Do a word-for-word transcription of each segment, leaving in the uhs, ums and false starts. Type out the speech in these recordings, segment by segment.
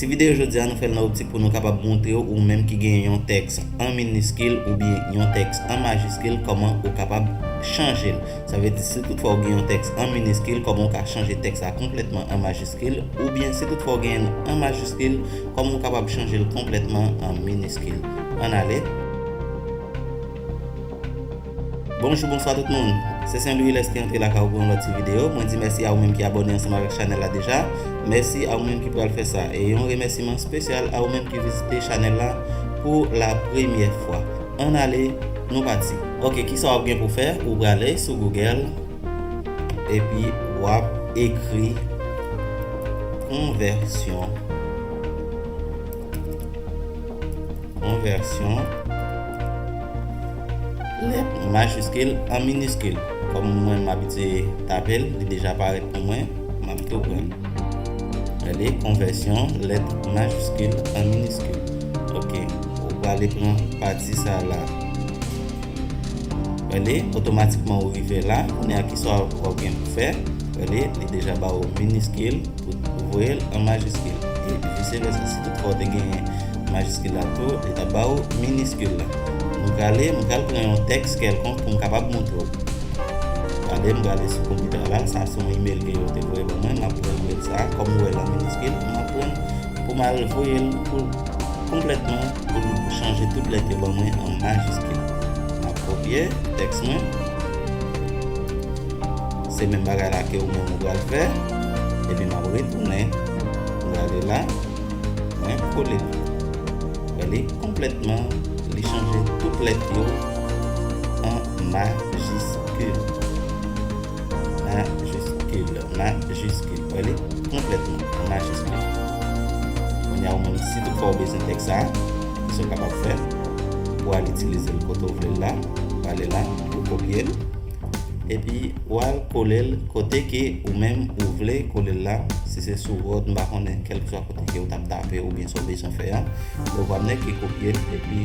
Videyo jodi a, nou fè l nan optik pou nou kapab montre w, ou menm ki gen yon tèks an miniskil oubyen yon tèks an majiskil, kòman ou kapab chanje l. Sa vle di, si toutfwa ou gen yon tèks an miniskil, kòman ou ka chanje tèks la konplètman an majiskil, oubyen si toutfwa ou gen l an majiskil, kòman ou kapab chanje l konplètman an miniskil. Ann ale. Bonjou, bonswa tout moun. Se Saint Louis Lès ki antre lakay ou pou yon lòt ti videyo. Mwen di mèsi a ou menm ki abòne ansanm avèk chanèl la deja. Mèsi a ou menm ki pral fè sa. E yon remèsiman espesyal a ou menm ki vizite chanèl la pou la premyè fwa. Ann ale, nou pati. Ok, kisa w ap gen pou fè? Ou prale sou Google epi w ap ekri konvèsyon. Konvèsyon lèt majiskil an miniskil. Kòm mwen m abitye tape l, li deja parèt pou mwen, m ap tou pran l. Gade, konvèsyon lèt majiskil an miniskil. Ok, ou prale pran pati sa la. Gade, otomatikman ou rive la. Kounye a, kisa w ap gen pou fè? Gade, li deja ba ou miniskil, ou voye l an majiskil. E vise vèsa, si toutfwa w te genyen majiskil la tou, li t ap ba ou miniskil la. M prale, m pral pran yon tèks kèlkonk pou m kapab montre w. Gade, m prale sou konpitè la, sa se yon imèl ke yo te voye ban mwen, m ap pran imèl sa, kòm ou wè l an miniskil, m ap pran pou m al voye l pou konplètman, pou l chanje tout lèt yo ban mwen an majiskil. M ap kopye tèks mwen. Se menm bagay la ke ou menm ou pral fè. Epi m ap retounen. M prale la. Mwen kole l. Wè li konplètman, li chanje tout lèt yo an majiskil. Majiskil, majiskil. Wè li konplètman an majiskil. Kounye a ou menm, si toutfwa ou bezwen tèks sa, kisa w kapab fè? Ou al itilize l kote w vle l la, ou ale la, ou kopye l. Epi, ou al kole l kote ke ou menm ou vle kole l la. Si se sou Word, m pa konnen, kèlkeswa kote ke ou t ap tape oubyen sa w bezwen fè a. Donk, w ap nèk ke kopye l, epi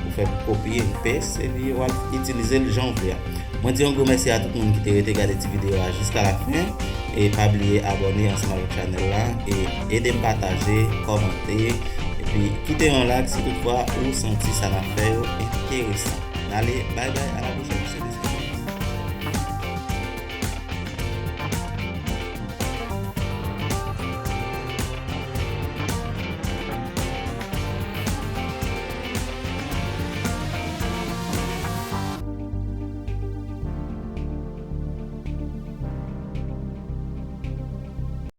ou fè kopye, pes, epi w al itilize l jan w vle a. Mwen di yon gwo mèsi a tout moun ki te rete gade ti videyo a jiska la fen. E pa bliye abòne ansanm avèk chanèl la. E ede m pataje, kòmante, epi kite yon like si toutfwa ou santi sa n ap fè yo enteresan. N ale, bay bay, a la pwochèn, mesye, mesye.